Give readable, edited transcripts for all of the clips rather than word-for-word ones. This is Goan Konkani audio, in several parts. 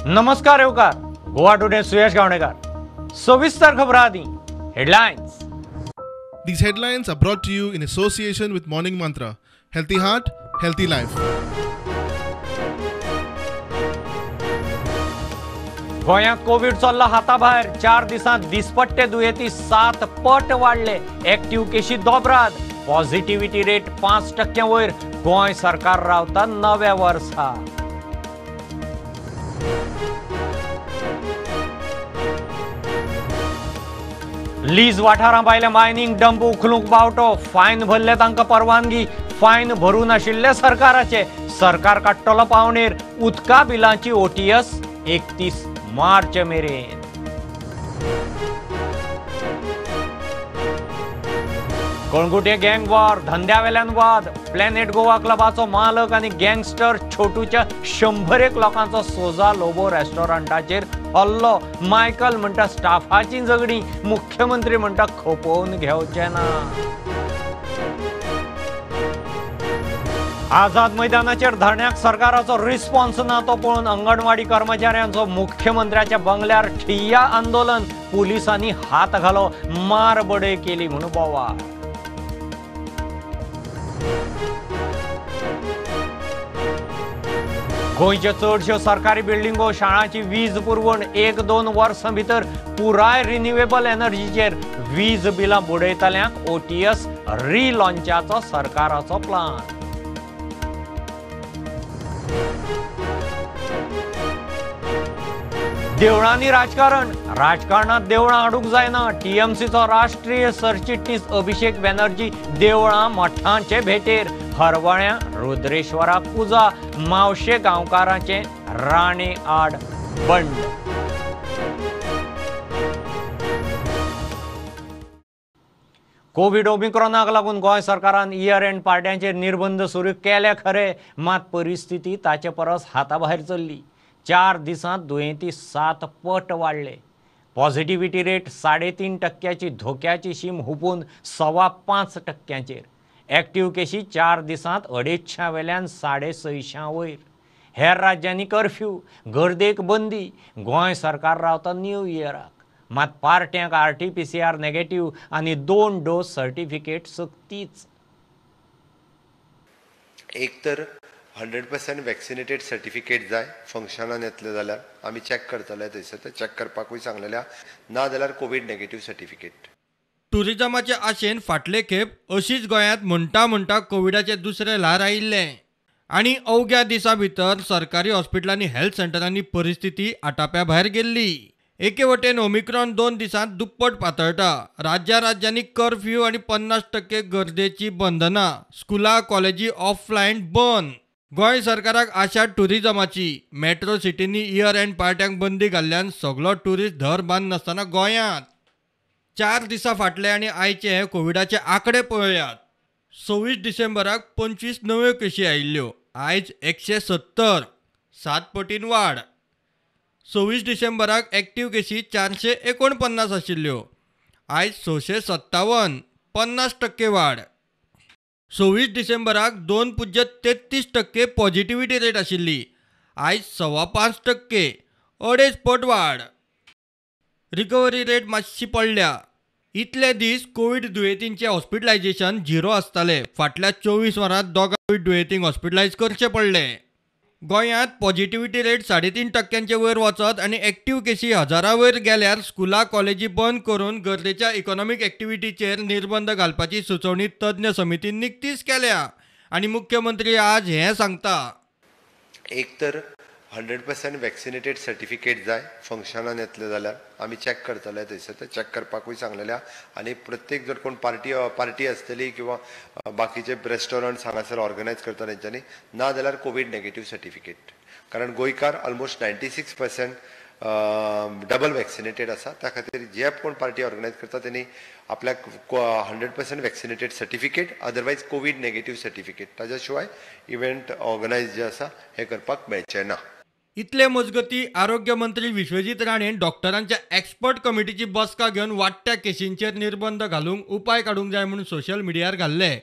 नमस्कार येवकार गोवा टुडे सुयश गावणेकर. सविस्तर खबर आदी headlines. These headlines are brought to you in association with Morning Mantra. Healthy heart, healthy life. गोंयांत कोवीड चल्ला हाता भायर. 4 दिसांत दिसपट्टे दुयेंती 7 पट वाडले. एक्टिव्ह केशी दोबराद. पॉझिटिव्हिटी रेट 5% वयर. गोंय सरकार रावता नव्या वर्सा. लीज वाठारां भायले मायनिंग डंप उखलूंक बावटो. फायन भरले तांकां परवानगी. फायन भरूं नाशिल्ले सरकाराचे. सरकार काडटलो पावणेर. उदका बिलांची ओटीएस 31 मार्च मेरेन. कळंगुटे गँग वॉर, धंद्यावेल्यान वाद. प्लॅनेट गोवा क्लबाचो मालक आनी गँगस्टर छोटूच्या 101 लोकांचो सोजा लोबो रेस्टॉरंटाचेर हल्लो. मायकल म्हणटा स्टाफाची झगडी, मुख्यमंत्री म्हणटा खपोवन घेवचे ना. आझाद मैदानाचेर धरण्याक सरकाराचो रिस्पॉन्स ना तो पळोवन अंगणवाडी कर्मचाऱ्यांचो मुख्यमंत्र्याच्या बंगल्यार ठिय्या आंदोलन. पुलिसांनी हात घालो, मार बडय केली म्हणून बोवाळ. गोंयच्यो चडश्यो सरकारी बिल्डिंगो, शाळांची वीज पुरवण 1-2 वर्सां भितर पुराय रिन्युएबल एनर्जीचेर. वीज बिलां बुडयतल्यांक ओटीएस रिलॉन्चाचो सरकाराचो प्लान. देवळांनी राजकारण, राजकारणात देवळां हाडूंक जायना. टीएमसीचो राष्ट्रीय सरचिटणीस अभिषेक बॅनर्जी देवळां मठांचे भेटेर. हरवळ्यां रुद्रेश्वराक पुजा, मावशे गांवकारांचे राणे आड बंड. कोवीड ओमिक्रॉनाक लागून गोंय सरकारान इयर एंड पार्ट्यांचेर निर्बंध सुरू केले खरे, मात परिस्थिती ताचे परस हाता भायर चल्ली. 4 दिसांत दुयेंती 7 पट वाडले. पॉझिटिव्हिटी रेट 3.5% धोक्याची शीम हुपून 5.25%. एक्टिव्ह केशी 4 दिसांत 250 वेल्यान 650 वयर. हेर राज्यांनी कर्फ्यू, गर्देक बंदी. गोंय सरकार रावता न्यू इयराक, मात पार्ट्यांक RT-PCR negative आनी 2 डोस सर्टिफिकेट सक्तीच. एक तर 100% वॅक्सिनेटेड सर्टिफिकेट जाय फंक्शनान येतले जाल्यार आमी चॅक करतले थंयसर, ते चॅक करपाकूय सांगलेल्या. ना जाल्यार कोवीड नेगेटीव सर्टिफिकेट. टुरिजमाचे आशेन फाटले खेप अशीच गोंयांत म्हणटा म्हणटा कोविडाचें दुसरें ल्हार आयिल्लें आनी अवघ्या दिसां भितर सरकारी हॉस्पिटलांनी, हेल्थ सेंटरांनी परिस्थिती आटाप्या भायर गेल्ली. एके वटेन ओमिक्रॉन 2 दिसांत दुप्पट पातळटा. राज्या राज्यांनी कर्फ्यू आनी 50% गर्देची बंधनां, स्कुलां कॉलेजी ऑफलायन बंद. गोंय सरकाराक आशा टुरिजमाची. मेट्रो सिटींनी इयर एंड पार्ट्यांक बंदी घाल्ल्यान सगलो टुरिस्ट धर बांद नासतना गोंयांत. 4 दिसां फाटले आनी आयचे कोविडाचे आंकडे पळयात. 26 डिसेंबराक 25 नव्यो केशी आयिल्ल्यो, आयज 170, 7 पटीन वाड. 26 डिसेंबराक एक्टिव्ह केशी 449 आशिल्ल्यो, आयज 657, 50% वाड. 26 डिसेंबराक 2.33% पॉझिटिव्हिटी रेट आशिल्ली, आयज 5.25%, 2.5 पट वाड. रिकवरी रेट मातशी पडल्या. इतले दीस कोवीड दुयेंतींचे हॉस्पिटलायझेशन 0 आसताले, फाटल्या 24 वरांत 2 कोवीड दुयेंतींक हॉस्पिटलायज करचे पडले. गोंयांत पॉझिटिव्हिटी रेट 3.5% वयर वचत आनी एक्टिव्ह केशी 1000 वयर गेल्यार स्कुलां कॉलेजी बंद करून गर्देच्या इकॉनॉमीक एक्टिविटीचेर निर्बंध घालपाची सुचोवणी तज्ञ समितीन निकतीच केल्या आनी मुख्यमंत्री आज हें सांगता. एक तर 100% वॅक्सिनेटेड सर्टिफिकेट जाय फंक्शनान येतले जाल्यार आमी चॅक करतले थंयसर, ते चॅक करपाकूय सांगलेल्या. आनी प्रत्येक जर कोण पार्टी आसतली किंवा बाकीचे रेस्टॉरंट्स हांगासर ऑर्गनायज करता तेंच्यांनी, ना जाल्यार कोवीड नेगेटीव सर्टिफिकेट. कारण गोंयकार ऑलमोस्ट 96% डबल वॅक्सिनेटेड आसा. त्या खातीर जे कोण पार्टी ऑर्गनायज करता तेणी आपल्याक 100% vaccinated certificate, otherwise covid negative certificate, ताज्या शिवाय इव्हेंट ऑर्गनायज जे आसा हें करपाक मेळचें ना. इतले मजगती आरोग्य मंत्री विश्वजीत राणेन डॉक्टरांच्या एक्सपर्ट कमिटीची बसका घेवन वाडट्या केशींचेर निर्बंध घालूंक उपाय काडूंक जाय म्हूण सोशल मिडियार घाल्ले.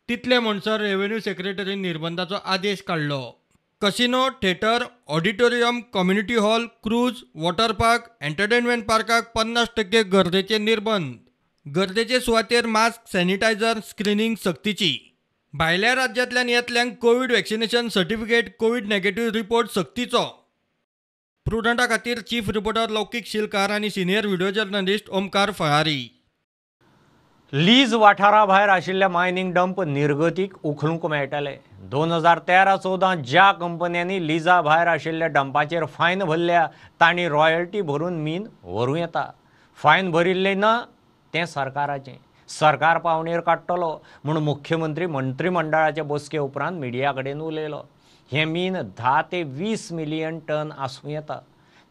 तितले म्हणसर रेव्हेन्यू सेक्रेटरीन निर्बंधाचो आदेश काडलो. Casino, theatre, auditorium, community hall, cruise, water park, entertainment पार्काक 50% गर्देचे निर्बंध. गर्देचे सुवातेर मास्क, सॅनिटायझर, स्क्रिनींग सक्तीची. भायल्या राज्यांतल्यान येतल्यांक Covid vaccination certificate, Covid negative report सक्तीचो. प्रुडंटा खातीर चीफ रिपोर्टर लौकीक शिलकार आनी senior video journalist Omkar Falari. Lease वाठारा भायर आशिल्ले मायनिंग डंप निर्गतीक उखलूंक मेळटले. 2013-14 ज्या कंपन्यांनी लिजा भायर आशिल्ल्या डंपाचेर फायन भरल्या तांणी रॉयल्टी भरून मीन व्हरूं येता. फायन भरिल्लें ना तें सरकाराचें, सरकार पावणेर काडटलो म्हूण मुख्यमंत्री मंत्रिमंडळाचे बसके उपरांत मिडिया कडेन उलयलो. हें मीन 10 ते 20 मिलियन टन आसूं येता.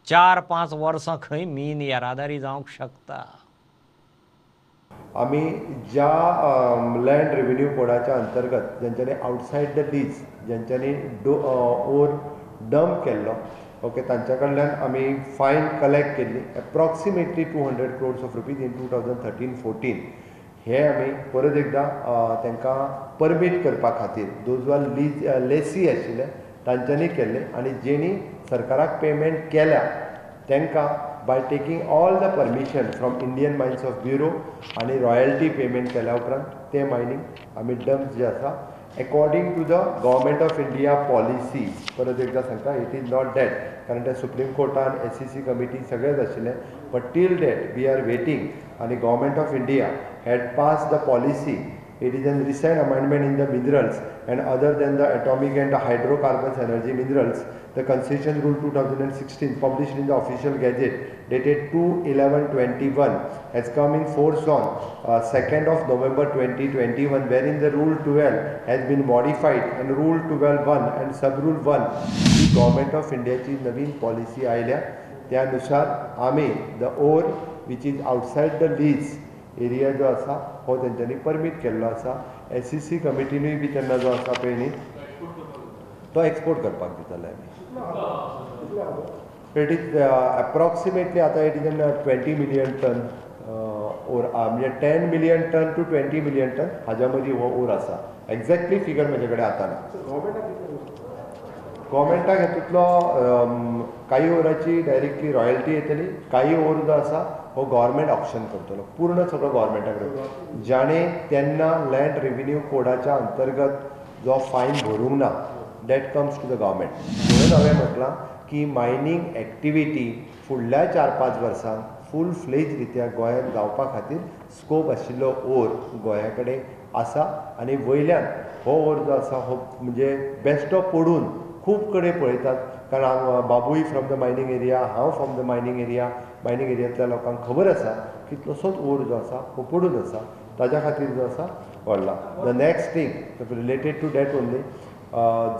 4-5 वर्सां खंय मीन येरादारी जावंक शकता. आमी ज्या लँड रेव्हेन्यू कोडाच्या अंतर्गत ज्यांच्यानी आउटसायड the lease ज्यांच्यानी ओर डंप केल्लो, ओके, तांच्या कडल्यान आमी फायन कलेक्ट केल्ली approximately 200 crores of rupees in 2013-14. हे आमी परत एकदां तांकां परमीट करपा खातीर those are lease lessee आशिल्ले तांच्यांनी केल्ले आनी जेणी सरकाराक पेमेंट केल्या तांकां by taking all the permission from Indian Mines of Bureau आनी रॉयल्टी पेमेंट केल्या उपरांत ते मायनींग आमी डम्प जे आसा according to the government of India policy. परत एकदां सांगता, it is not that, कारण ते सुप्रीम कोर्टान SEC committee सगळेच आशिल्ले, but till date we are waiting आनी government of India had pass the policy. It is an recent amendment in the minerals and other than the atomic and the hydrocarbons energy minerals, the Concession Rule 2016 published in the official gazette dated 2/11/21 has come in force on 2nd of November 2021, wherein the Rule 12 has been modified and Rule 12(1) and Sub Rule 1 he Government of India ची नवीन पॉलिसी आयल्या त्यानुसार आमी the ore which is outside the lease area जो आसा हो तेंच्यांनी परमीट केल्लो आसा. SEC कमिटीनूय बी तेन्ना जो आसा पळय न्ही तो एक्सपोर्ट करपाक दितले आमी. It is approximately आतां it is 20 million ton ore, म्हणजे 10 million ton to 20 million ton हाज्या मदीं हो ओर आसा. एक्झॅक्टली फिगर म्हजे कडेन आतां ना. गव्हर्मेंटाक हेतूंतलो काही ओराची डायरेक्टली रॉयल्टी येतली, काही ओर जो आसा हो गव्हर्मेंट ऑक्शन करतलो, पूर्ण सगळो गव्हर्मेंटा कडेन. जाणें तेन्ना लँड रेव्हेन्यू कोडाच्या अंतर्गत जो फायन भरूंक ना that comes to the government. म्हणून हांवें म्हटलां की मायनींग एक्टिविटी फुडल्या 4-5 वर्सांक फूल फ्लेज रित्या गोंयांत जावपा खातीर स्कोप आशिल्लो ओर गोंया कडेन आसा आनी वयल्यान हो ओर जो आसा हो म्हणजे बेश्टो पडून खूब कडेन पळयतात, कारण बाबूय फ्रॉम the mining area, हांव from the mining area, mining एरियांतल्या लोकांक खबर आसा कितलोसोच ओर जो आसा हो पडून आसा, ताज्या खातीर जो आसा व्हडला. The next thing related to that only,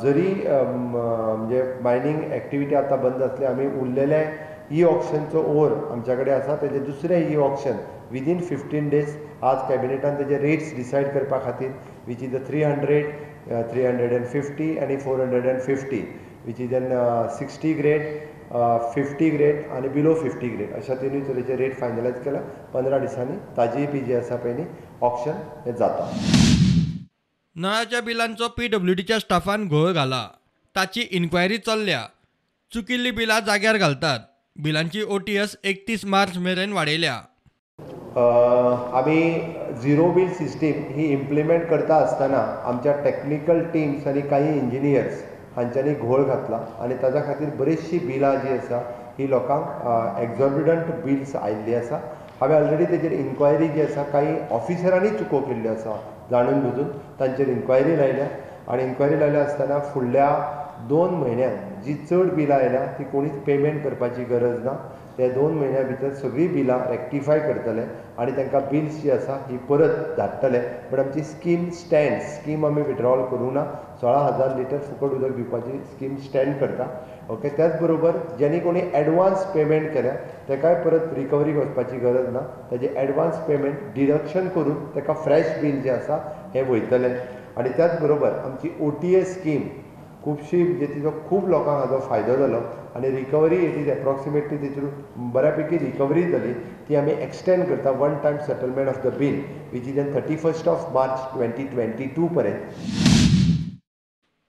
जरी म्हणजे मायनींग एक्टिविटी आतां बंद आसली, आमी उरलेले ई ऑक्शनचो ओर आमच्या कडेन आसा, तेजे दुसरें ई ऑक्शन विदीन 15 डेज आज कॅबिनेटान तेजे रेट्स डिसायड करपा खातीर which is the 300, 350 आनी 450, which is an 60 grade, 50 grade आनी बिलो 50 ग्रेड अशा तिनूय तरेचे रेट फायनलायज केला. 15 दिसांनी ताजीय बी जी आसा पळय न्ही ऑक्शन हें जाता. नळाच्या बिलांचो PWDच्या स्टाफान घोळ घाला, ताची इन्क्वायरी चल्ल्या. चुकिल्ली बिलां जाग्यार घालतात. बिलांची OTS 31 मार्च मेरेन वाडयल्या. आमी झिरो बील सिस्टीम ही इम्प्लिमेंट करता आसतना आमच्या टॅक्निकल टिम्स आनी काही इंजिनियर्स हांच्यांनी घोळ घातला आनी ताज्या खातीर बरीचशीं बिलां जीं आसा ही लोकांक एक्झॉर्बिडंट बिल्स आयिल्लीं आसा. हांवें ऑलरेडी तेजेर इन्क्वायरी जी आसा काही ऑफिसरांनी चुको केल्ल्यो आसा जाणून बुजून, तांचेर इन्क्वायरी लायल्या आनी इन्क्वायरी लायल्या आसतना फुडल्या 2 म्हयन्यांत जी चड बिलां आयल्या ती कोणीच पेमेंट करपाची गरज ना. त्या 2 म्हयन्या भितर सगळीं बिलां रेक्टिफाय करतले आनी तांकां बिल्स जी आसा ही परत धाडटले. बट आमची स्कीम स्टँड, स्कीम आमी विड्रॉल करूंक ना. 16,000 लिटर फुकट उदक दिवपाची स्कीम स्टँड करता. ओके, त्याच बरोबर ज्यांनी कोणी एडवान्स पेमेंट केल्या ताकाय परत रिकवरीक वचपाची गरज ना. ताजें एडवान्स पेमेंट डिडक्शन करून ताका फ्रेश बील जें आसा हें वयतलें. आनी त्याच बरोबर आमची OTS scheme खुबशी म्हणजे तिचो खूब लोकांक हाजो फायदो जालो आनी रिकवरी it is approximately तितून बऱ्यापैकी रिकवरी जाली, ती आमी एक्सटेंड करता one time settlement of the bill which is on 31 March 2022 पर्यंत.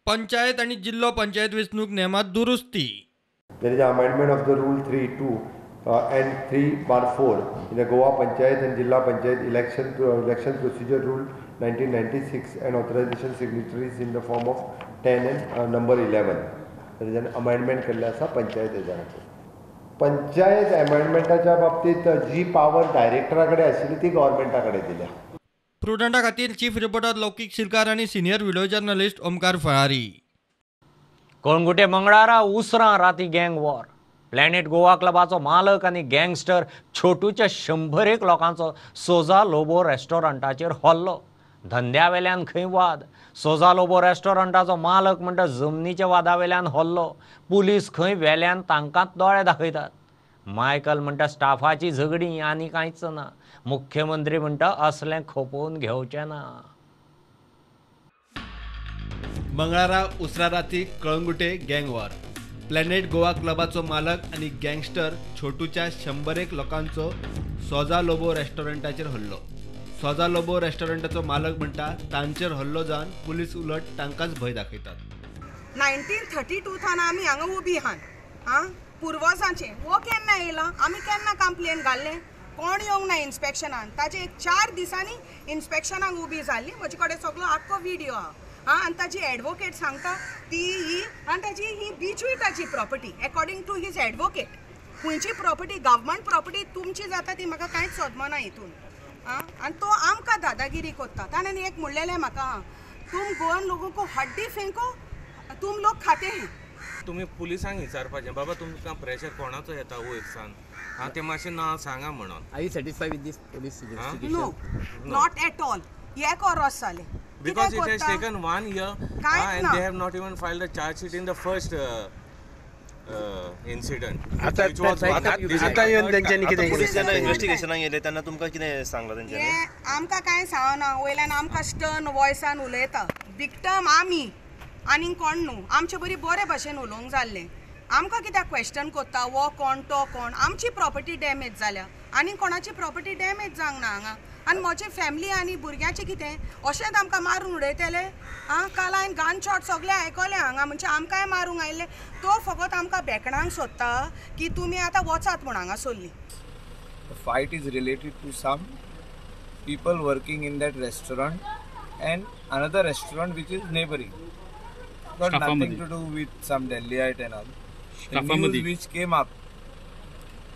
पंचायत आनी जिल्लो पंचायत वेंचणूक नेमात दुरुस्ती. There is an amendment of the Rule 3(2) and 3/4 in the Goa Panchayat and Jilla Panchayat Election Procedure Rule 1996 and authorization signatories in the form of 10 and number 11. There is an amendment केल्लें आसा पंचायत हेज्या. पंचायत अमेंडमेंटाच्या बाबतींत जी पावर डायरेक्टरा कडेन आशिल्ली ती गव्हर्मेंटा कडेन दिल्या. प्रुडंटा खातीर चीफ रिपोर्टर लौकीक शिरकार आनी senior video journalist Omkar Falari. Calangute मंगळारा उसरां राती गँग वॉर. प्लॅनेट गोवा क्लबाचो मालक आनी गँगस्टर छोटूच्या 101 लोकांचो सोजा लोबो रेस्टॉरंटाचेर हल्लो. धंद्यावेल्यान खंय वाद. सोजा लोबो रेस्टॉरंटाचो मालक म्हणटा जमनीच्या वादावेल्यान हल्लो. पुलीस खंय वेल्यान तांकांच दोळे दाखयतात. मायकल म्हणटा स्टाफाची झगडी आनी कांयच ना. मुख्यमंत्री म्हणटा असलें खोपोवन घेवचें ना. मंगळारा उसरा राती कळंगुटे गँग वॉर. प्लॅनेट गोवा क्लबाचो मालक आनी गँगस्टर छोटूच्या 101 लोकांचो सोजा लोबो रेस्टॉरंटाचेर हल्लो. सोजा लोबो रेस्टॉरंटाचो मालक म्हणटा तांचेर हल्लो जावन पुलीस उलट तांकांच भंय दाखयतात. 1932 थान आमी हांगा उबी आहान. आं पुर्वजांचे वो केन्ना येयला, आमी केन्ना कंप्लेन घाल्लें, कोण येवंक ना इन्स्पेक्शनान. ताजे एक 4 दिसांनी इन्स्पेक्शनाक उबी जाल्ली. म्हजे कडेन सगळो आख्खो विडियो आहा. आं आनी ताजी एडवोकेट सांगता ती ही आनी ताजी ही बीचूय ताजी property according to his advocate. खंयची प्रॉपर्टी गव्हर्मेंट प्रॉपर्टी तुमची जाता ती म्हाका कांयच सोदमना हितून. आं आनी तो आमकां दादागिरी करता. ताणें एक म्हणलेलें म्हाका, तुम गोवन लोगों को हड्डी फेंको, तुम लोग खाते हैं. तुमी पुलिसांक विचारपाचें बाबा तुमकां प्रेशर कोणाचो येता वयर सान, हां ते मातशें ना सांगा म्हणून. Are you satisfied with this police investigation? No, not at all. हे कोरोस जालें. Because it has taken 1 year and they have not even filed a charge sheet in the first incident. आता येवन तेंच्यांनी कितें पुलिसांनी इन्व्हेस्टिगेशनाक येयले तेन्ना तुमकां कितें सांगलां तेंच्यांनी? आमकां कांय सांगना. वयल्यान आमकां स्टर्न वॉयसान उलयता. विक्टम आमी आनीक कोण न्हू. आमचे बरी बरे भशेन उलोवंक जाल्लें. आमकां कित्याक क्वेश्चन करता वो कोण तो कोण. आमची प्रॉपर्टी डॅमेज जाल्या, आनीक कोणाची प्रॉपर्टी डॅमेज जावंक ना हांगा. आनी म्हजी फॅमिली आनी भुरग्यांचें कितें अशेंच आमकां मारून उडयतले. आं काल हांवें गन शॉट सगळें आयकलें हांगा. म्हणजे आमकांय मारूंक आयिल्ले. तो फकत आमकां बेकणांक सोदता की तुमी आतां वचात म्हूण हांगा सोडली. The fight is related to some people working in that restaurant and another restaurant which is neighbouring. Got nothing to do with some Delhiite and all. The news which came up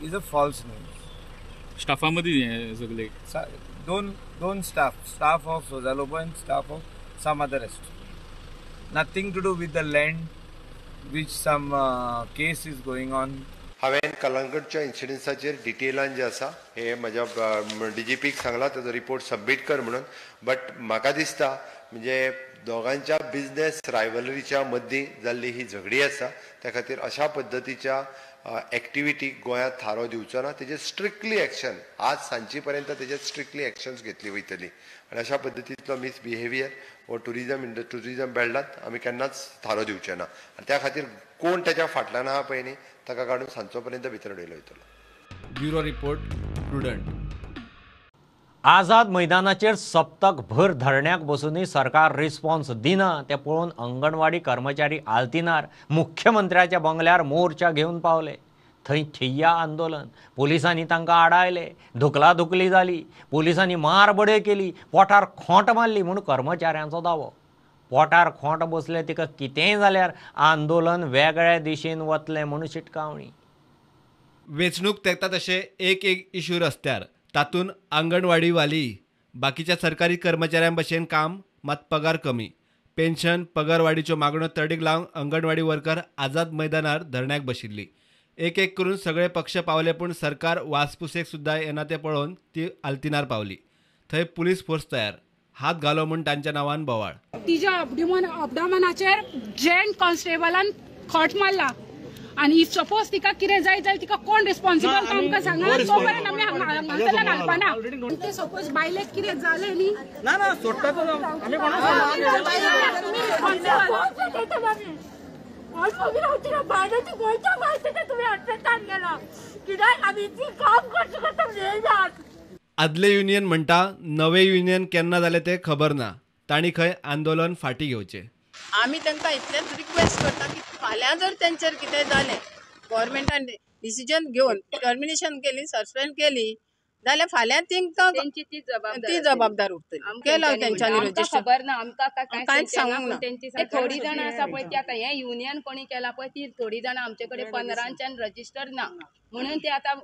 is a false news. स्टाफामध्ये सगळे दोन staff of Souza Lobo and staff of some other restaurant. Nothing to do with the land which some case is going on. हांवें कलंगटच्या इन्सिडंट्साचेर डिटेलान जें आसा हें म्हज्या डीजीपीक सांगलां, ताजो रिपोर्ट सबमीट कर म्हणून. बट म्हाका दिसता म्हणजे दोगांच्या बिजनेस रायवलरीच्या मदीं जाल्ली ही झगडी आसा. त्या खातीर अशा पद्दतीच्या एक्टिविटीक गोंयांत थारो दिवचो ना. तेजेर स्ट्रिक्टली एक्शन आज सांजचे पर्यंत तेजेर स्ट्रिक्टली एक्शन्स घेतली वयतली. आनी अशा पद्दतींतलो मिसबिहेवियर हो टुरिजम बेल्टांत आमी केन्नाच थारो दिवचे ना. आनी त्या खातीर कोण ताच्या फाटल्यान आहा पळय न्ही ताका काडून सांजचो पर्यंत भितर उडयलो वयतलो. Bureau report, Prudent. आझाद मैदानाचेर सप्तक भर धरण्याक बसूनय सरकार रिस्पॉन्स दिना तें पळोवन अंगणवाडी कर्मचारी आल्तिनार मुख्यमंत्र्याच्या बंगल्यार मोर्चा घेवन पावले. थंय ठिय्या आंदोलन. पोलिसांनी तांकां आडायले. धुकलाधुकली जाली. पोलिसांनी मार बडय केली. पोटार खोंट मारली म्हूण कर्मचाऱ्यांचो दावो. पोटार खोंट बसले तिका कितेंय जाल्यार आंदोलन वेगळे दिशेन वतलें म्हूण शिटकावणी. वेंचणूक तेंकता तशें एक एक इशू रस्त्यार, तातूंत आंगणवाडी वाली बाकीच्या सरकारी कर्मचाऱ्यां भशेन काम, मात पगार कमी. पेन्शन पगारवाडीच्यो मागण्यो तडीक लावंक अंगणवाडी वर्कर आझाद मैदानार धरण्याक बशिल्ली. एक एक करून सगळे पक्ष पावले, पूण सरकार वासपुसेक सुद्दां येना तें पळोवन ती आल्तिनार पावली. थंय पुलीस फोर्स तयार, हात घालो म्हूण तांच्या नांवान बोवाळ. तिच्या अपडामनाचेर जेंट कॉन्स्टेबलान खोट मारला आनी if suppose तिका कितें जाय जाल्यार तिका कोण रिस्पॉन्सिबल तो आमकां सांगना. तो पर्यंत आमी हांगासरल्यान घालपाना. ते सपोज बायलेक कितें जालें न्ही, ना ना सोडटा आदले युनियन म्हणटा नवे युनियन केन्ना जालें तें खबर ना, तांणी खंय आंदोलन फाटीं घेवचें. आमी तांकां इतलेंच रिक्वेस्ट करता की फाल्यां जर तेंचेर कितें जालें, गव्हर्मेंटान डिसिजन घेवन टर्मिनेशन केली, सस्पेंड केली जाल्यार फाल्यां तेंकां ती जबाबदार उरतली. केला तेंच्यांनी रजिस्टर, खबर ना आमकां, कांयच सांगूंक ना. थोडी जाणां आसा पळय ती आतां हें युनियन कोणी केलां पळय ती थोडी जाणां आमचे कडेन 15च्यान रजिस्टर ना म्हणून ते आतां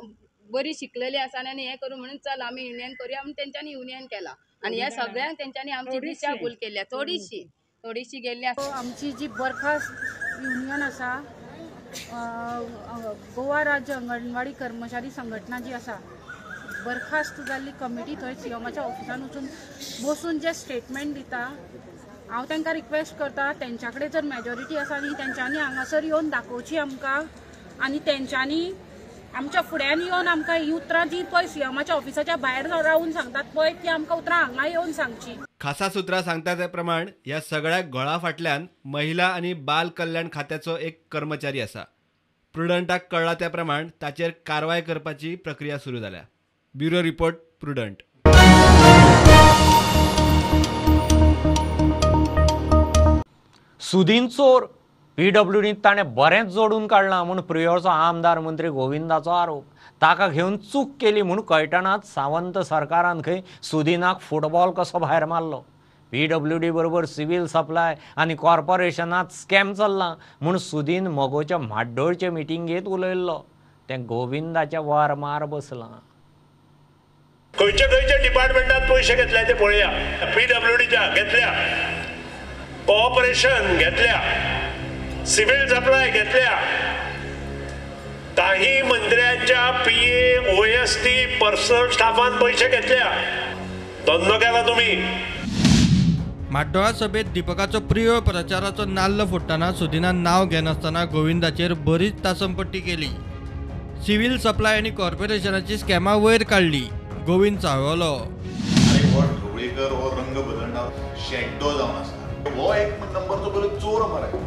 बरी शिकलेली आसा आनी हें करूं म्हणून चल आमी युनियन करूया म्हणून तेंच्यांनी युनियन केलां आनी ह्या सगळ्यांक तेंच्यांनी आमची दिशाभूल केल्या, थोडीशी थोडीशी गेल्ली आसा. आमची जी बरखास्त युनियन आसा, गोवा राज्य अंगणवाडी कर्मचारी संघटना जी आसा, बरखास्त जाल्ली कमिटी थंय सीएमाच्या ऑफिसान वचून बसून जे स्टेटमेंट दिता, हांव तांकां रिक्वेस्ट करता तेंच्या कडेन जर मेजॉरिटी आसा न्ही तेंच्यांनी हांगासर येवन दाखोवची आमकां आनी तेंच्यांनी आमच्या फुड्यान येवन आमकां ही उतरां जी पळय सीएमाच्या ऑफिसाच्या भायर रावून सांगतात पळय ती आमकां उतरां हांगा येवन सांगची. खासा सुत्रां सांगता ते प्रमाण ह्या सगळ्या घोळा फाटल्यान महिला आनी बाल कल्याण खात्याचो एक कर्मचारी आसा. प्रुडंटाक कळ्ळा त्या प्रमाण ताचेर कारवाय करपाची प्रक्रिया सुरू जाल्या. Bureau report, Prudent. Sudin चोर पीडब्ल्यूडींत ताणें बरेंच जोडून काडलां म्हूण प्रियोळचो आमदार मंत्री गोविंदाचो आरोप. ताका घेवन चूक केली म्हूण कळटनाच सावंत सरकारान खंय सुदीनाक फुटबॉल कसो भायर मारलो. पीडब्ल्यूडी बरोबर सिव्हील सप्लाय आनी कॉर्पोरेशनांत स्कॅम चल्लां म्हूण सुदीन मगोच्या म्हाड्डोळचे मिटिंगेंत उलयल्लो. तें गोविंदाच्या वर मार बसलां. खंयच्या खंयच्या डिपार्टमेंटात पयशे घेतल्या ते पळया. पीडब्ल्यूडीच्या घेतल्या, कॉर्पोरेशन घेतल्या, सिव्हिल सप्लाय घेतल्या, काही मंत्र्यांच्या पीए ओएसटी पर्सनल स्टाफान पैसे घेतल्या. धंदो केला तुम्ही. म्हाड्डोळा सभेत दीपकाचो प्रियोळ प्रचाराचो नाल्ल फोडटना सुदिनान नांव घेनासतना गोविंदाचेर बरीच तासमपट्टी केली. सिव्हिल सप्लाय आनी कॉर्पोरेशनाची स्कॅमां वयर काडली. गोविंद चाळवलो. हो ढवळीकर हो रंग बदलणार शेड्डो जावन आसा. हो एक नंबरचो पयलो चोर मरे.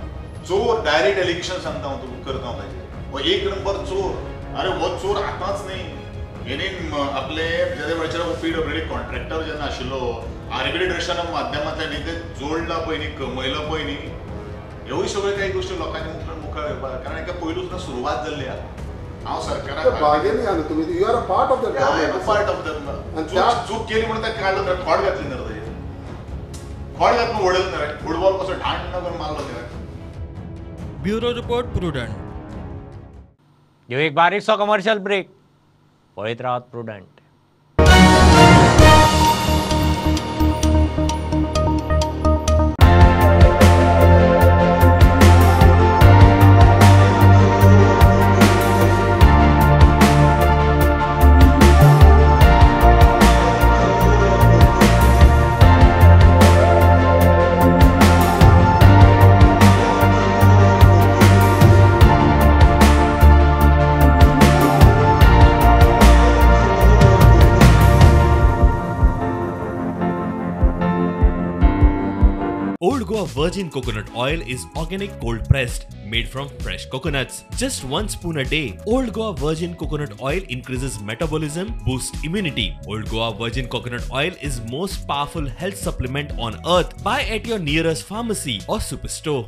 चोर डायरेक्ट एलिगेशन सांगता हांव तुका करता हांव ताजेर. हो एक नंबर चोर. अरे हो चोर आतांच न्ही, हेणी आपले जे वेळाचेर पीडब्ल्यूडी कॉन्ट्रॅक्टर जेन्ना आशिल्लो आर्बिट्रेशना माध्यमांतल्यान ते जोडला पळय न्ही, कमयला पळय न्ही, ह्योय सगळ्यो काही गोश्टी लोकांनी मुखार येवपाक, कारण एका पयलूच सुद्दां सुरवात जाल्ली आहा. हांव सरकाराक बार्गेनिंग आहा तुमी, you are a part of the government. Part of the चूक केली म्हणून ताका काडलो तर खोड घातली न्ही ताजेर, खोड घातून उडयलो न्ही रे, फुटबॉल कसो ढांड करून मारलो न्ही रे. Bureau report, Prudent. घेऊ एक बारीकसो कमर्शियल ब्रेक. पळयत रावात Prudent. Old Goa Virgin Coconut Oil is organic cold pressed, made from fresh coconuts. Just 1 spoon a day. Old Goa Virgin Coconut Oil increases metabolism, boosts immunity. Old Goa Virgin Coconut Oil is most powerful health supplement on earth. Buy at your nearest pharmacy or superstore.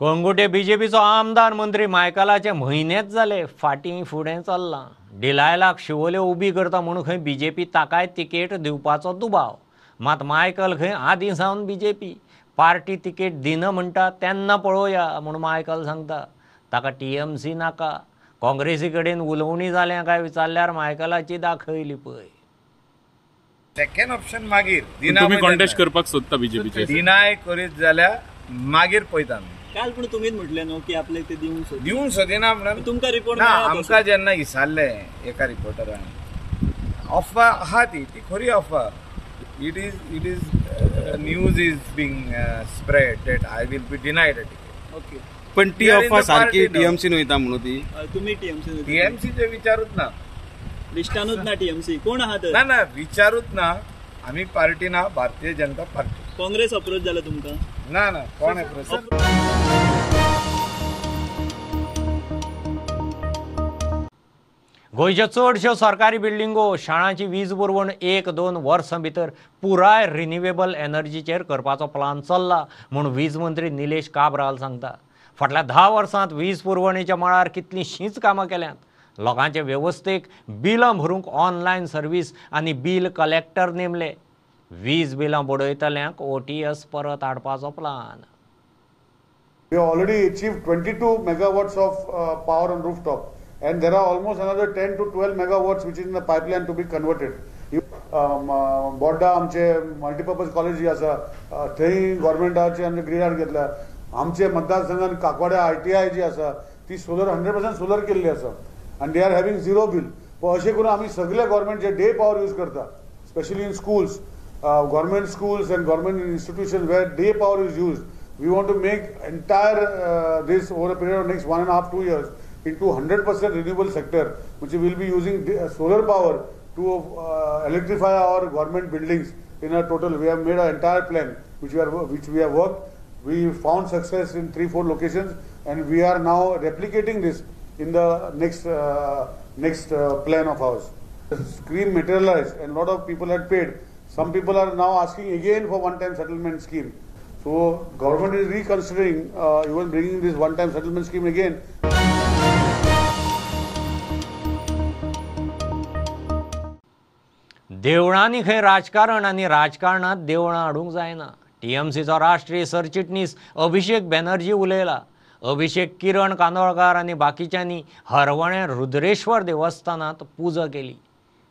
Calangute बीजेपीचो आमदार मंत्री मायकलाचे म्हयनेच जाले फाटीं फुडें चल्लां. डिलायलाक शिवोले उबी करता म्हणून खंय बीजेपी ताकाय तिकेट दिवपाचो दुबाव. मात मायकल खंय आदीं सावन बीजेपी पार्टी तिकेट दिना म्हणटा तेन्ना पळोवया म्हूण मायकल सांगता. ताका टीएमसी नाका. काँग्रेसी कडेन उलोवणी जाल्या काय विचारल्यार मायकलाची दाखयली पळय. सेकंड ऑप्शन मागीर तुमी कॉन्टेस्ट करपाक सोदता बीजेपीचे, डिनाय करीत जाल्यार मागीर पळयता आमी. काल पूण तुमीच म्हटलें न्हू की आपल्याक ते दिवंक सोदिना म्हणून तुमकां रिपोर्ट ना. आमकां जेन्ना विचारलें एका रिपोर्टरान, अफवा आहा ती ती खरी अफवा. It is news is being spread that I will be denied a ticket. Okay, पण ती अफवा सारकी टीएमसी वयता म्हणून ती तुमी टीएमसी टीएमसीचे विचारूच ना, लिस्टानूच ना टीएमसी कोण आहा तर ना ना विचारूच ना. आमी पार्टी ना, भारतीय जनता पार्टी. काँग्रेस अप्रोच जाला तुमकां? ना ना, कोण अप्रोच. गोंयच्यो चडश्यो सरकारी बिल्डिंगो, शाळांची वीज पुरवण 1-2 वर्सां भितर पुराय रिन्युएबल एनर्जीचेर करपाचो प्लान चल्ला म्हूण वीज मंत्री निलेश काब्राल सांगता. फाटल्या 10 वर्सांत वीज पुरवणेच्या मळार कितलींशींच कामां केल्यांत. लोकांचे वेवस्थेक बिलां भरूंक ऑनलायन सर्वीस आनी बील कलेक्टर नेमले. वीज बिलां बडयतल्यांक OTS परत हाडपाचो plan. We have already achieved 22 megawatts of power on rooftop, and there are almost another 10 to 12 megawatts which is in the pipeline to be converted. Borda आमचे मल्टीपर्पज कॉलेज जी आसा थंय गव्हर्मेंटाचे आमचे ग्रीन घेतल्या. आमचे मतदारसंघात काकवाड्या ITI जी आसा ती सोलर 100% सोलर केल्ली आसा आनी they are having zero bill. अशें करून आमी सगळे गव्हर्मेंट जे डे पावर यूज करता, specially in schools, government schools and government institution where day power is used, we want to make entire this over a period of next 1.5-2 years into 100% renewable sector, which we will be using solar power to electrify our government buildings in a total. We have made an entire plan which we have worked. We found success in 3-4 locations, and we are now replicating this in the next plan of ours. The scheme materialized and lot of people had paid. Some people are now asking again for one-time settlement scheme. So government is reconsidering even bringing this one-time settlement scheme again. देवळांनी खंय राजकारण आनी राजकारणांत देवळां हाडूंक जायना. टीएमसीचो राष्ट्रीय सरचिटणीस अभिषेक बॅनर्जी उलयला. अभिषेक किरण कांदोळकार आनी बाकीच्यांनी हरवळें रुद्रेश्वर देवस्थानांत पुजा केली.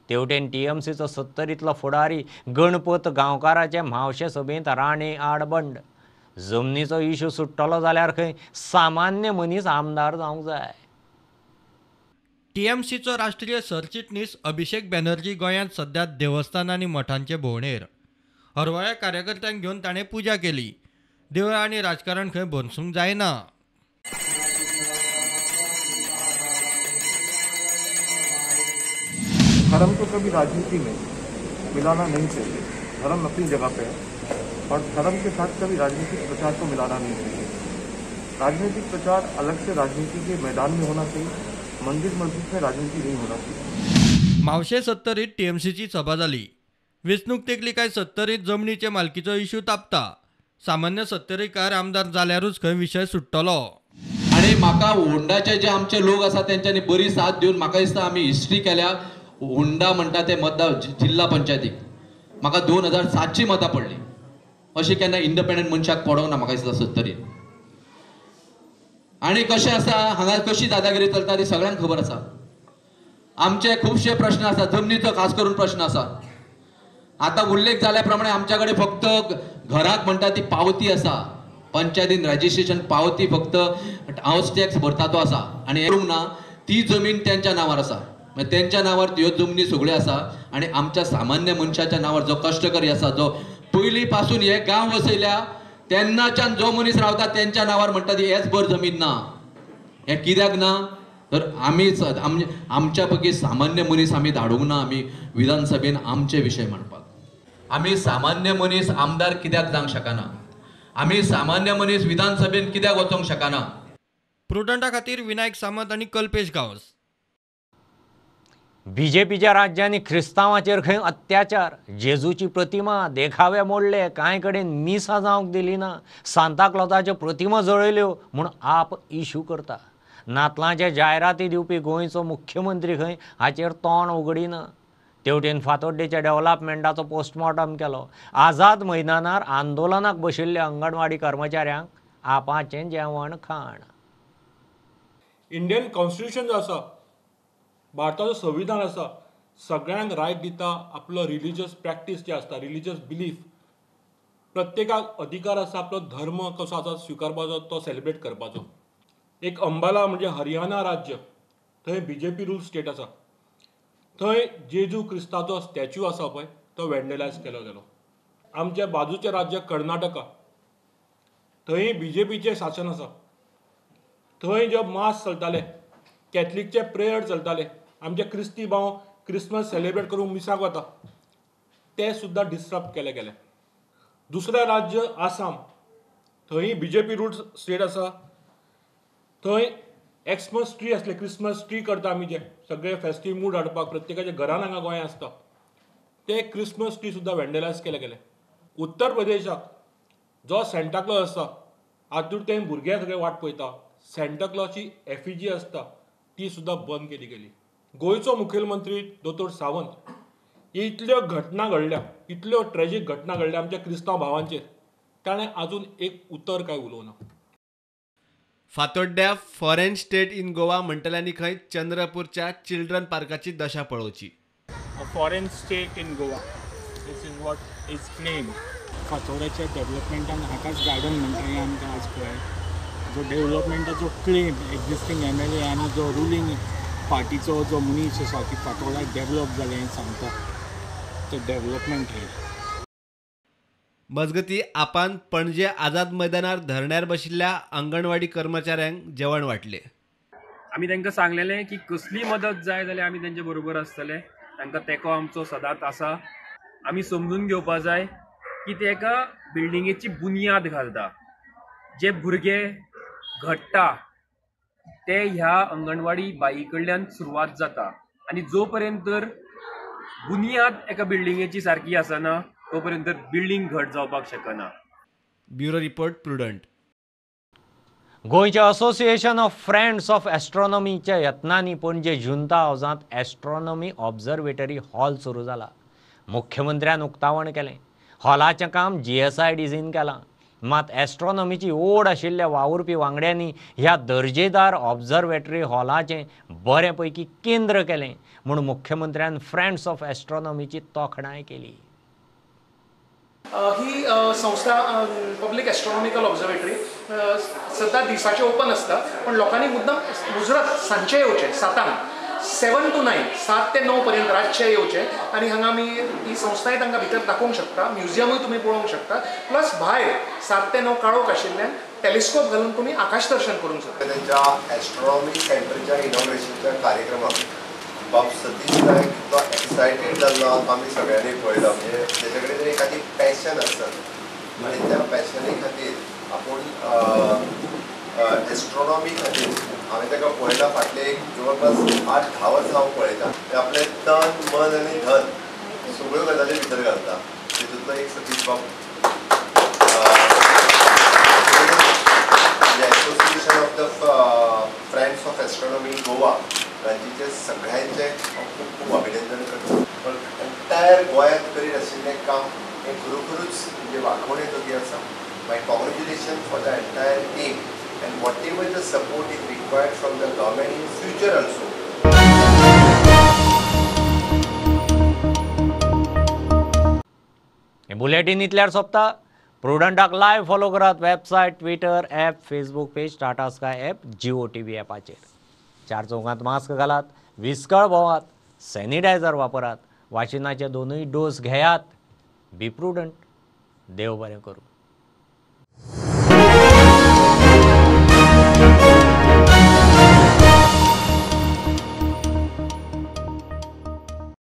तेवटेन टीएमसीचो 70तलो फुडारी गणपत गांवकाराचे म्हावशे सभेंत राणे आड बंड. जमनीचो इशू सुट्टलो जाल्यार खंय सामान्य मनीस आमदार जावंक जाय. टीएमसीचो राष्ट्रीय सरचिटणीस अभिषेक बॅनर्जी गोंयांत सध्या देवस्थान आनी मठांचे भोंवडेर. हरवळ्या कार्यकर्त्यांक घेवन ताणें पुजा केली. देवळां आनी राजकारण खंय भरसूंक जायना. धर्म को कभी राजनीति में मिलाना नहीं चाहिए. धर्म अपनी जगह पे है और धर्म के साथ कभी राजनीतिक प्रचार को मिलाना नहीं चाहिए. राजनीतिक प्रचार अलग से राजनीति के मैदान में होना चाहिए, मंदिर मस्जिद में राजनीति नहीं होना चाहिए. म्हावशे सत्तरीत टीएमसीची सभा जाली. वेंचणूक तेंकली काय सत्तरीत जमनीचे मालकीचो इश्यू तापता. सामान्य सत्तरीकार आमदार जाल्यारूच खंय विशय सुट्टलो. आनी म्हाका होंडाचे जे आमचे लोक आसा तेंच्यांनी बरी साथ दिवन म्हाका दिसता आमी हिस्ट्री केल्या. होंडा म्हणटा ते मतदार जिल्हा पंचायतीक म्हाका 2700 मतां पडली. अशी केन्ना इंडिपेंडंट मनशाक पडोंक ना म्हाका दिसता सत्तरीत. आनी कशें आसा हांगा कशी दादागिरी चलता ती सगळ्यांक खबर आसा. आमचे खुबशे प्रश्न आसा, जमनीचो खास करून प्रश्न आसा. आतां उल्लेख जाल्या प्रमाणे आमच्या कडेन फक्त घराक म्हणटा ती पावती आसा, पंचायतीन रजिस्ट्रेशन पावती फक्त हावस टॅक्स भरता तो आसा आनी करूंक ना. ती जमीन तेंच्या नांवार आसा, तेंच्या नांवार ह्यो जमनी सगळ्यो आसा आनी आमच्या सामान्य मनशाच्या नांवार जो कश्टकरी आसा, जो पयलीं पासून हे गांव वसयल्या तेन्नाच्यान जो मनीस रावता तेंच्या नांवार म्हणटा ती हेच भर जमीन ना. हें कित्याक ना तर आमी आमच्या पैकी सामान्य मनीस आमी धाडूंक ना आमी विधानसभेन आमचे विशय मांडपाक. आमी सामान्य मनीस आमदार कित्याक जावंक शकना, आमी सामान्य मनीस विधानसभेन कित्याक वचोंक शकना. प्रुडंटा खातीर विनायक सामंत आनी कल्पेश गांवस. बीजेपीच्या राज्यांनी क्रिस्तांवाचेर खंय अत्याचार, जेजूची प्रतिमा देखावे मोडले, कांय कडेन मिसां जावंक दिली ना, सांताक्लॉजाच्यो प्रतिमा जळयल्यो म्हूण आप इशू करता. नातलांचे जायराती दिवपी गोंयचो मुख्यमंत्री खंय हाचेर तोंड उगडिना. तेवटेन फातोड्डेच्या डेव्हलपमेंटाचो पोस्टमॉर्टम केलो. आझाद मैदानार आंदोलनाक बशिल्ल्या अंगणवाडी कर्मचाऱ्यांक आपाचें जेवण खाण. इंडियन कॉन्स्टिट्यूशन जो आसा, भारताचो संविधान आसा, सगळ्यांक रायट दिता आपलो रिलीजियस प्रॅक्टीस जे आसता, रिलीजियस बिलीफ, प्रत्येकाक अधिकार आसा आपलो धर्म कसो आसा स्विकारपाचो, तो सेलिब्रेट करपाचो. एक अंबाला म्हणजे हरियाणा राज्य, थंय बीजेपी रूल स्टेट आसा, थंय जेजू क्रिस्ताचो स्टॅच्यू आसा पळय तो वेंडलायज केलो गेलो. आमच्या बाजूचें राज्य कर्नाटका, थंय बीजेपीचें शासन आसा, थंय जे मास चलताले, कॅथलिकचे प्रेयर चलताले, आमचे क्रिस्ती भाव क्रिसमस सेलिब्रेट करूंक मिसाक वता, ते सुद्दां डिस्टर्ब केले गेले. दुसरें राज्य आसाम, थंय बीजेपी रूल स्टेट आसा, थंय एक्समस ट्री आसले, क्रिसमस ट्री करता आमी, जे सगळे फेस्टीव मूड हाडपाक प्रत्येकाच्या घरान हांगा गोंयांत आसता, ते क्रिसमस ट्री सुद्दां वेंडलायज केले गेले. उत्तर प्रदेशाक जो सँटाक्लॉज आसता, आतुरतेन भुरगे सगळे वाट पळयता, सँटाक्लॉजची एफिजी आसता ती सुद्दां बंद केली गेली. गोंयचो मुखेलमंत्री दोतोर सावंत, इतल्यो घटना घडल्या, इतल्यो ट्रेजीक घटना घडल्या आमच्या क्रिस्तांव भावांचेर, ताणें आजून एक उतर काय उलोवना. फातोड्ड्या फॉरेन स्टेट इन गोवा म्हणटल्यांनी खंय चंद्रपूरच्या चिल्ड्रन पार्काची दशा पळोवची. A foreign state in Goa, this is what is claimed. फातोड्याच्या डेव्हलपमेंटान हाकाच गार्डन म्हणटा हें आमकां आज कळ्ळें. जो डेव्हलपमेंटाचो क्लेम एक्झिस्टींग MLA आनी जो रुलींग पार्टीचो जो मनीस आसा की फातोड्डा डेव्हलप जालें हें सांगता, ते डेव्हलपमेंट हें. मजगती आपान पणजे आझाद मैदानार धरण्यार बशिल्ल्या अंगणवाडी कर्मचाऱ्यांक जेवण वांटलें. आमी तांकां सांगलेलें की कसली मदत जाय जाल्यार आमी तेंचे बरोबर आसतले, तांकां तेंको आमचो सदांच आसा. आमी समजून घेवपा जाय की ते एका बिल्डिंगेची बुन्याद घालता, जे भुरगे घडटा ते ह्या अंगणवाडी बाई कडल्यान सुरवात जाता आनी जो पर्यंत तर बुन्याद एका बिल्डिंगेची सारकी आसना तो पर्यंत बिल्डिंग घट जावपाक शकना. Bureau report, Prudent. गोंयच्या असोसिएशन ऑफ फ्रेंड्स ऑफ एस्ट्रॉनॉमीच्या यत्नांनी पणजे जुंता हावजांत एस्ट्रॉनॉमी ऑब्झर्वेटरी हॉल सुरू जाला. मुख्यमंत्र्यान उक्तावण केलें. हॉलाचें काम GSIDCन केलां. मात एस्ट्रॉनॉमीची ओढ आशिल्ल्या वावुरपी वांगड्यांनी ह्या दर्जेदार ऑब्झर्वेटरी हॉलाचें बरें पैकी केंद्र केलें म्हूण मुख्यमंत्र्यान फ्रेंड्स ऑफ एस्ट्रॉनॉमीची तोखणाय केली. ही संस्था पब्लीक एस्ट्रॉनॉमिकल ऑब्झर्वेटरी सद्दां दिसाचें ओपन आसता, पण लोकांनी मुद्दम मुजरत सांजचें येवचें, 7 7 to 9, 7 ते 9 पर्यंत रातचें येवचें आनी हांगा आमी ही संस्थाय तांकां भितर दाखोवंक शकता, म्युझियमूय तुमी पळोवंक शकता, प्लस भायर 7 ते 9 काळोख आशिल्ल्यान टेलिस्कोप घालून तुमी आकाश दर्शन करूंक शकता. तेंच्या एस्ट्रॉनॉमी सेंटरच्या इनॉग्रेशनच्या कार्यक्रमाक बाब सतीश नायक इतलो एक्सायटेड जाल्लो आमी सगळ्यांनी पळयलो. म्हणजे तेजे कडेन एखादी पॅशन आसत आनी त्या पॅशनी खातीर आपूण एस्ट्रॉनॉमी खातीर हांवें ताका पळयला फाटले एक जवळपास 8-10 वर्सां हांव पळयता. आपलें तन मन आनी धन सगळ्यो गजाली भितर घालता. तितूंतलो एक सतीश बाब association of the friends of astronomy in Goa तांचें सगळ्यांचें हांव खूब खूब अभिनंदन करता. पण एंटायर गोंयांत करीत आशिल्लें काम हें खरोखरूच म्हणजे वाखोवणे जोगी आसा. My congratulation for the entire team and whatever the support is required from the government in future also. हे बुलेटीन इतल्यार सोंपता. प्रुडंटाक लायव्ह फॉलो करात website, Twitter, app, Facebook page, Tata Sky app, Jio TV ॲपाचेर. 4 चौकांत मास्क घालात, विस्कळ भोवात, सॅनिटायझर वापरात, वाशिनाचे 2 डोस घेयात. Be prudent. देव बरें करूं.